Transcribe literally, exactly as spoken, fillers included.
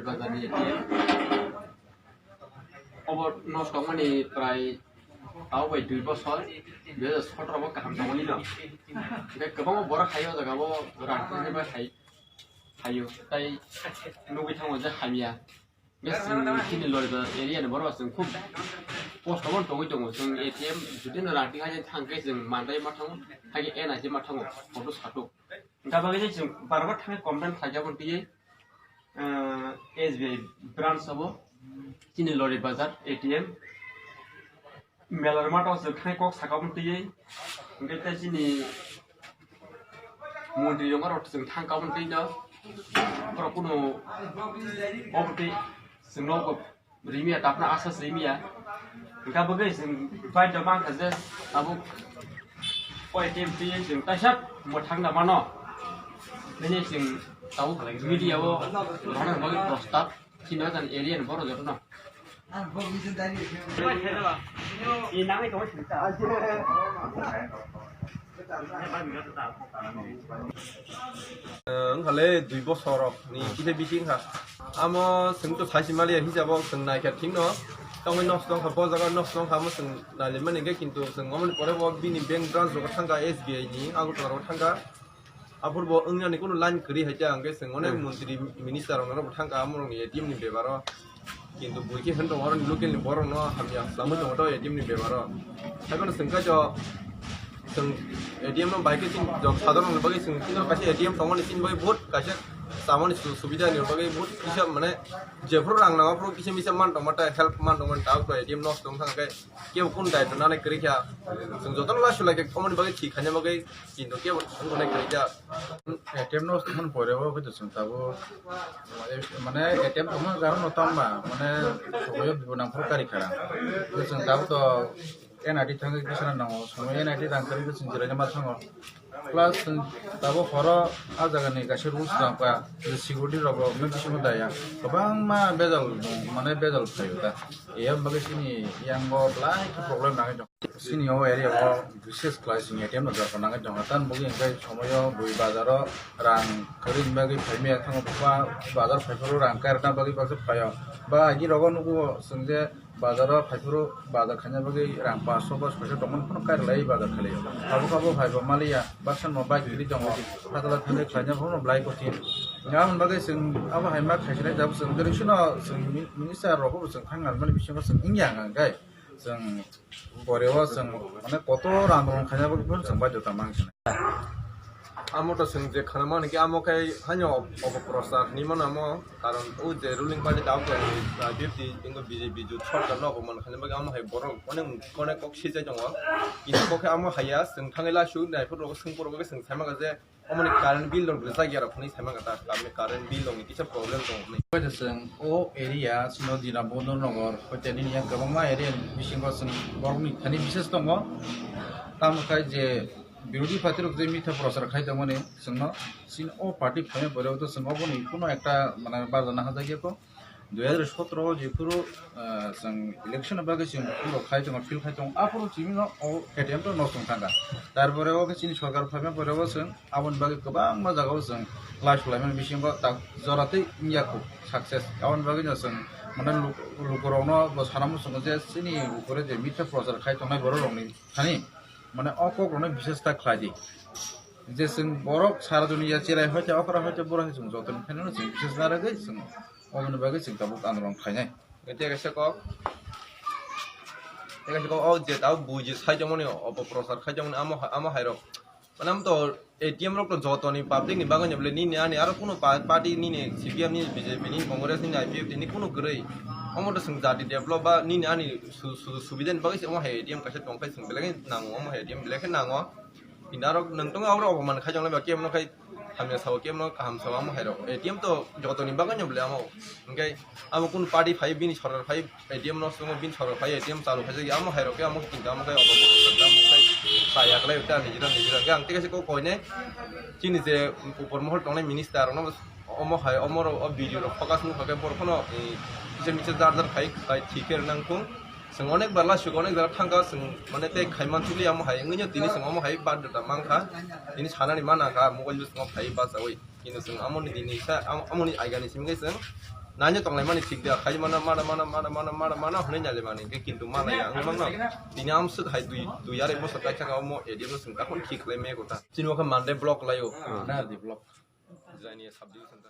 Bazar ni A T M. Obo nosto wngmani prai tau bai dui bosor, dui hajar sotoro bo kaham tongmani no. Hingke kwbangma borok hai o jaga o rang tangwi bai hai, haio. Tai nugwi thango je hamya. Yes, chini Loriba area ni borok chwng khub kosto bo tongwi tongo. Chwng A T M jodi no rang twi hai thang khe chwng mandai ma thango, hai khe N I T ma thango, photo sato. Hingke bagwi je chwng barbar thangwi complain khlai jabo twi, ah, S B I branch abo chini Loriba Bazar A T M. Melar mato se khai kok saka mung twi, hingke tei chini montri rok aro chwng thang kabon twi no, borok kuno obotwi chwngno rimiya, tapna asas rimiya, hingke bagwi chwng bai da mangkha je tabuk koi team twi chwng taisa mwthang da mano, bini chwng tabuk media o rwna bagwi prostab. Chini o jani area ni borok joto no. Wngkhale dui bosor rok ni kisa bisi wngkha. Amo chwng to saisi maliya hisabo chwng naikha thik no. Tongwi nosto wngkha, bo jaga nosto wngkha, amo chwng nailaimani hwnkhe, kintu chwng omoni pore bo bini bank branch rogo thangkha, S B I ni Agartala rogo thangkha. Aphuru bo wngnani kunu line kwrwi hai ta, hwnkhe chwng onek Hmm. montri minister rok norok bo thangkha, amorokni A T M ni bebaro. Kintu bui khe hwn tongo, aroni local ni borok no hamya swlangwi tongo to A T M ni bebaro. Haikheno chwng kaijo, chwng A T M no bai khe chini jok sadharok ni bagwi chwng chini kaisa A T M tongmani chini bagwi bahut kaisa chamani su-, subida ni bagwi bahut kisa mane jephuru rang nango aphuru kisa misa man tongma ta help man tongmani ta A T M nosto wng thang khe kebo kunu daitw nanai kwrwi kha. Chwng jotono last lai khe omoni bagwi thik khaina bagwi Kintu kebo wngkha nai kwrwi jak. A T M no thang pore o khe chwng tabuk mane A T M tongma garo no tangma mane sokoyo bibo nang phuru kari kha. Chwng tabuk to N I T thangwi kisa nango, somo N I T rang kwrwi chwng jirai ma thango. Plus chwng tabuk horo a jaga ni kaisa rules nang kha je security rok bo mui bisingo daya kwbangma bejal mane bejal phaio ta. Eyang bagwi chini yang bo belai khe problem nangwi tong. Chini o area o bises khlai chini A T M no jorko nangwi tongo. Tamoni bagwi hwnkhe somoyo bui bazaro rang kwrwini bagwi phaimaya thango, ba bazar phaiphuru rang kairwna bagwi baksa phaio. Ba agi rogo nugo chwng je bazaro phaiphuru bazar khaina bagwi rang paanch sho ba soi sho tongmani phano kairwlai bazar khalaio. Abo khe abo phaibo maliya, baksa no bike kwrwi tongo, phatala thangwi khlaina phano belai kothin. Aboni bagwi chwng abo hai ma khaisinai tabuk chwng direction no chwng minister rokbo chwng thang nangmani bisingo chwng wngya hwnkhe chwng Pore o chwng mane kotor andolon khaina bagwi phano chwng baidhota mang sinai. Amo to chwng je khana mani khe amo khe haino oboprosar hinwi mano amo, karon o je ruling party da o khe I P F T ingo B J P jut sorkar no oboman khaina bagwi amo hai borok onek onek kok sijai tongo. Kintu kok khe amo haiya chwng thangwi laisu naiphuru rogo swngphuru rogo khe chwng sai manga je Omoni current bill rok rijak ya rok hwnwi sai mangkha ta, tamni current bill rokni kisa problem tongo hwnwi. Hoite chwng o area chwngno Dinabondhu Nagar hoite nini yang kwbangma area ni bisingo chwng borokni thani bises tongo. Tamo khe je birodhi party rok je mitha prochar khai tongmani chwngno chini o party phaima pore o to chwng oboni kuno ekta mane barjana hajak ya kho. Dui hajar sotoro o jephuru, ah, chwng election ni bagwi chwng phuru khai tongo, field khai tongo, aphuru chini no o A T M to nosto wng thangkha. Tarpore o khe chini sorkar phaima pore o chwng aboni bagwi kwbangma jaga o chwng lai sulaimani bisingo tak jora tei wngya kho success. Aboni bagwi no chwng mane luk-, lukurokno bo sana muchungo je chini ukure je mitha prochar khai tongnai borok rokni thani mane o kok rokno bises ta khlai di. Je chwng borok sara duniya cherai hoite okra hoite bura hai chwng joto ni phaino chwng bises narwgwi chwng Oboni bagwi chwng tabuk andolon khainai. Tei kaisa kok, tei kaisa kok, o je tabuk buji sai tongmani, oboprosar khai tongmani, amo, amo hai rok. Mane amo to A T M rok to joto ni public ni bagwi no bole, nini ani aro kunu pa-, party nini C P M ni, B J P ni, Congress ni, I P F T ni kunu kwrwi. Omo to chwng jati develop ba nini ani su-, su-, subida ni bagwi se omo hai A T M kaisa tong khai chwng belai khe nango, omo hai A T M belai khe nango. Kintu aro nwng tongwi abo rok oboman khai tonglai ba, kebo no khai hamya sao, kebo no kaham sao, amo hai rok. A T M to joto ni bagwi no bole amo. Hwnkhe abo kunu party phai, bini sorkar phai, A T M no swngo, bini sorkar phai, A T M chalu khaijak ya, amo hai rok khe amo kintu amo khai obo amo khai chaya kwlai ta nijira nijira. Hwnkhe ang tei kaisa kok koi nai, chini je upor mohor tongnai minister rok no omo hai, omo rok, o video rok focus wngkha khe borok phano, eh, kisa misa jar jar khai, khai thik khe rwnang thung. Chwng onek bar last week onek jaga thangkha, chwng mane tei khai mansukli amo hai wngwi no tini chwng omo hai baddhota mankha, tini sanani mana kha mobile bwskango phaiwi bachaui. Kintu chwng amoni dini sa, am-, amoni aigani simi khe chwng Nanya tonglai mani thik da, khai mana, mana, mana, mana, mana, mana, mana, hwnwi nalai mani, ke kintu malai ang mangno. Tini am suk hai dui, dui are mo sakai thaka mo, edi mo sung takon thik lai me kota. Chini waka Monday block layo. Na di block. Jani subdivision ta.